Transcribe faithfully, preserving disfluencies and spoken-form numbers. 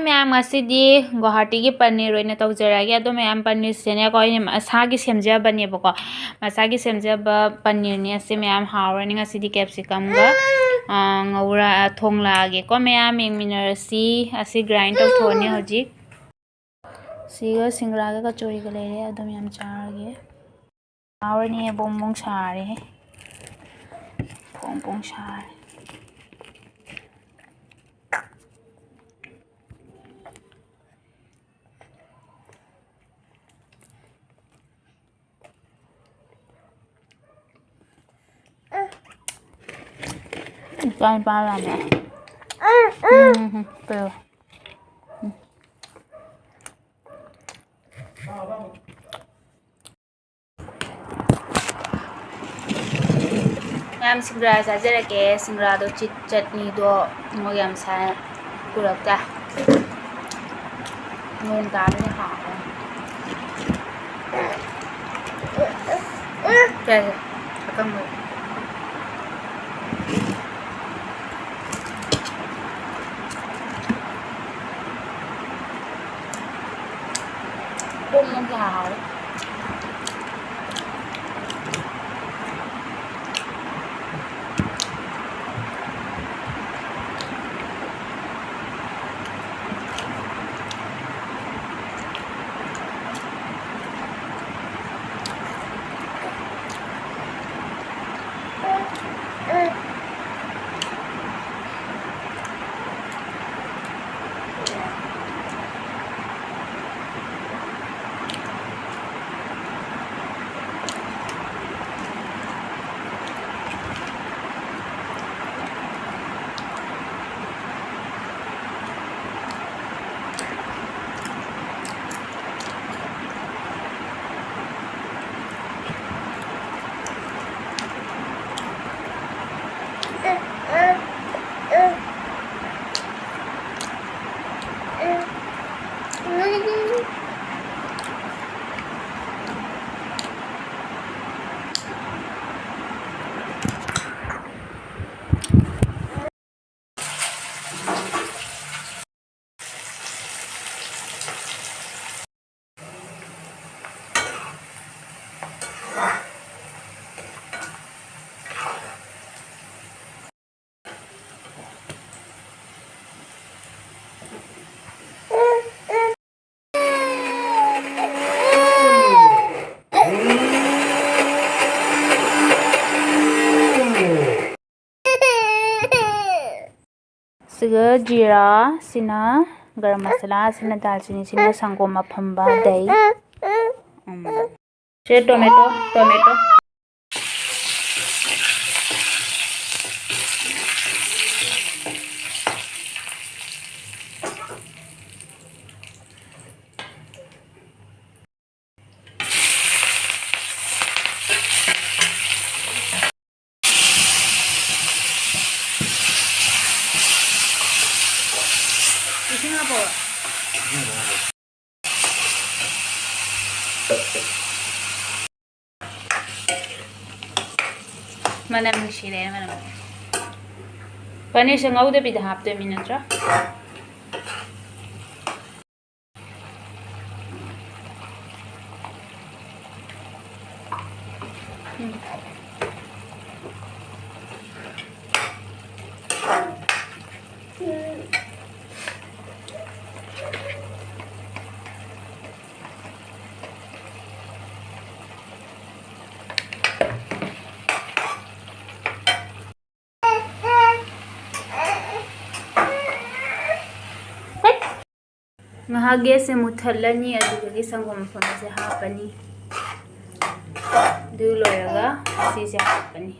ꯃꯌꯥꯝ, ꯉꯁꯤꯗꯤ ꯒꯨꯋꯥꯍꯥꯇꯤꯒꯤ ꯄꯅꯤꯔ ꯑꯣꯏꯅ ꯇꯧꯖꯔꯛꯑꯒꯦ꯫ ꯑꯗꯣ ꯃꯌꯥꯝ, ꯄꯅꯤꯔꯁꯤꯅꯦꯀꯣ, ꯑꯩꯅ ꯃꯁꯥꯒꯤ ꯁꯦꯝꯖꯕꯅꯦꯕꯀꯣ, ꯃꯁꯥꯒꯤ ꯁꯦꯝꯖꯕ ꯄꯅꯤꯔꯅꯤ꯫ ꯑꯁꯤ ꯃꯌꯥꯝ ꯍꯥꯎꯔꯅꯤ꯫ ꯉꯁꯤꯗꯤ ꯀꯦꯞꯁꯤꯀꯝꯒ, ꯑꯥ, ꯉꯧꯔ-, ꯊꯣꯡꯂꯛꯑꯒꯦꯀꯣ ꯃꯌꯥꯝ, ꯌꯦꯡꯃꯤꯟꯅꯔꯁꯤ꯫ ꯑꯁꯤ ꯒ꯭ꯔꯥꯏꯟ ꯇꯧꯊꯣꯛꯑꯅꯤ ꯍꯧꯖꯤꯛ꯫ ꯁꯤꯒ ꯁꯤꯡꯒ꯭ꯔꯥꯒ ꯀꯆꯣꯔꯤꯒ ꯂꯩꯔꯦ, ꯑꯗꯨꯝ ꯌꯥꯝ ꯆꯥꯔꯒꯦ꯫ ꯍꯥꯎꯔꯅꯤ꯫ ꯕꯣꯡ ꯕꯣꯡ ꯁꯥꯔꯦ, ꯕꯣꯡ ꯕꯣꯡ ꯁꯥꯔꯦ꯫ ꯏꯆꯥ ꯅꯨꯄꯥ ꯂꯥꯛꯑꯦ꯫ ꯎꯝ, ꯎꯝ, ꯎꯝ, ꯀꯩꯗꯧꯔꯦ? ꯎꯝ꯫ ꯃꯌꯥꯝ, ꯁꯤꯡꯒ꯭ꯔꯥ ꯆꯥꯖꯔꯛꯀꯦ꯫ ꯁꯤꯡꯒ꯭ꯔꯥꯗꯣ ꯆꯤꯠ ꯆꯠꯅꯤꯗꯣ ꯃꯣꯏ ꯌꯥꯝ ꯁꯥꯏ ꯄꯨꯔꯛꯇꯦ꯫ ꯅꯣꯡ ꯇꯥꯕꯅ ꯍꯥꯎꯔꯦ꯫ ꯀꯩ? ꯑꯀꯪꯕ꯫ ꯄꯣꯡ ꯄꯣꯡ ꯁꯥꯍꯧꯋꯦ꯫ ꯁꯤꯒ ꯖꯤꯔꯥ, ꯁꯤꯅ ꯒꯔꯝ ꯃꯁꯥꯂꯥ, ꯁꯤꯅ ꯗꯥꯜꯆꯤꯅꯤ, ꯁꯤꯅ ꯁꯪꯒꯣꯝ ꯑꯐꯝꯕ, ꯗꯩ꯫ ꯎꯝ꯫ ꯁꯤ ꯇꯣꯃꯦꯇꯣ, ꯇꯣꯃꯦꯇꯣ꯫ ꯏꯁꯤꯡ ꯍꯥꯞꯄꯣ꯫ ꯃꯅꯝ ꯅꯨꯡꯁꯤꯔꯦ, ꯃꯅꯝ꯫ ꯄꯅꯤꯔꯁꯦ ꯉꯧꯗꯕꯤꯗ ꯍꯥꯞꯇꯣꯏꯃꯤ ꯅꯠꯇ꯭ꯔꯥ? ꯎꯝ꯫ ꯉꯥꯏꯍꯥꯛ ꯒꯦꯁꯁꯦ ꯃꯨꯠꯊꯠꯂꯅꯤ, ꯑꯗꯨꯗꯒꯤ ꯁꯪꯒꯣꯝ ꯑꯐꯝꯕꯁꯦ ꯍꯥꯞꯄꯅꯤ꯫ ꯑꯗꯨ ꯂꯣꯏꯔꯒ ꯁꯤꯁꯦ ꯍꯥꯞꯄꯅꯤ꯫